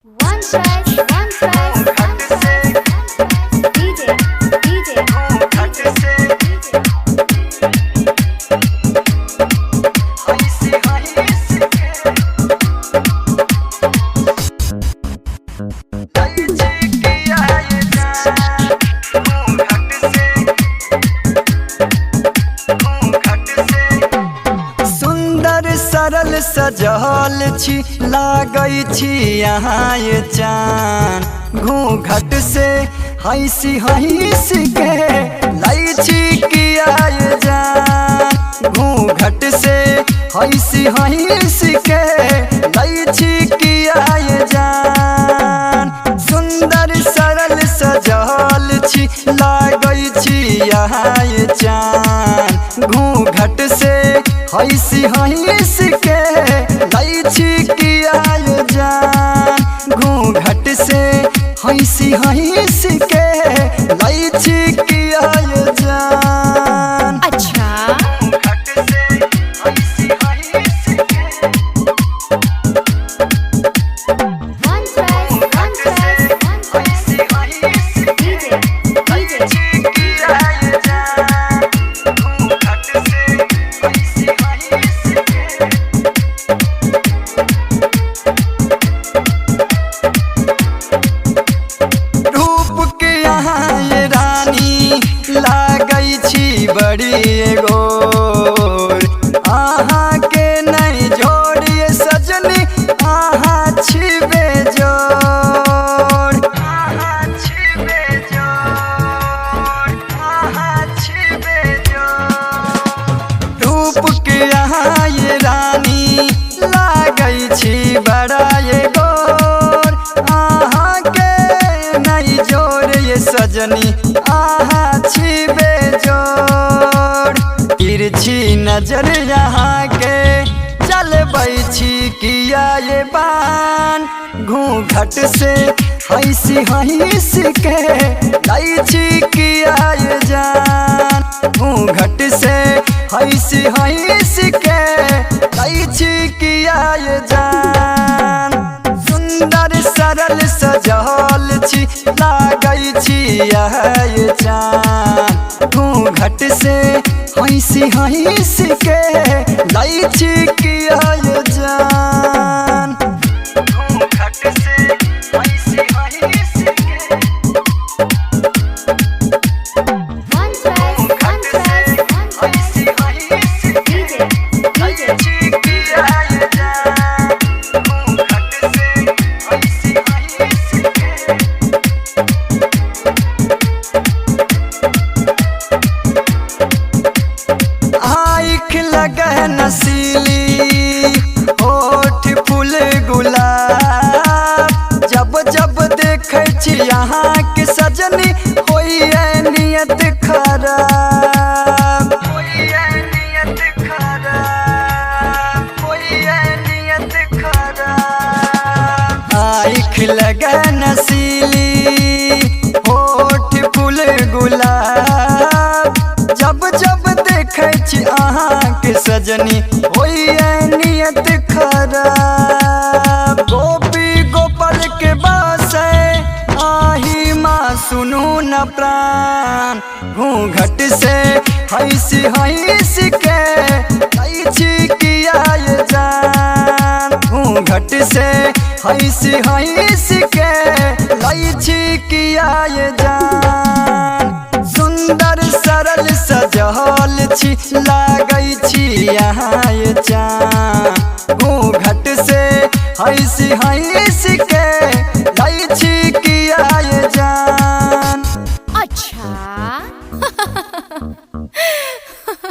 One press, one press, one press, DJ, DJ, DJ. सुंदर सरल सजल छी लागै छी यहाँ ये चान घूंघट से हंसी हंसी के लै छी किया ये जान घूंघट से हंसी हंसी के लै छी किया ये जान सुंदर सरल सजल छी लागै छी यहाँ ये चान घूंघट से हंसी हंसी के लै छी किया ये जान घूंघट से हंसी हंसी के लै छी किया ये जान अच्छा। घूंघट से हंसी हंसी के One press, one press, one press, DJ, DJ. रूप के यहाँ ये रानी लागै छी बड़ी गोर अहाँ के नहीं जोड़िए सजनी अहाँ छी बेजोड़ अहाँ छी बेजोड़ अहाँ छी बेजोड़ रूप के यहाँ ये रानी लागै छी बड़ा ये गोर अहाँ के नहीं जोड़ ये सजनी अहाँ छी बेजोड़ तिरछी नजर यहाँ के चलबै छी किया ये बान घूंघट से हंसी हंसी के लै छी किया ये जान घूंघट से हंसी हंसी के लै छी किया ये जान सुंदर सरल सजल छी लागै छी ये चान घूंघट से हंसी हंसी के लै छी किया ये जान घूंघट से हंसी हंसी के One press, one press, one press, DJ, DJ. आँख लगे नसीली होठ फूल गुलाब जब जब देखै छी अहाँ के सजनी होइए नियत खराब होइए नियत खराब होइए नियत खराब आँख लगे नसीली होठ फूल गुलाब जब जब देखै छी अहाँके सजनी होइए नियत खराब गोपी गोपाल के बासे आही माँ सुनू न प्राण घूंघट से हंसी हंसी के लै छी किया ये जान घूंघट से हंसी हंसी के लै छी किया ये जान सुंदर सरल सजल छी लागै छी यहाँ ये चान।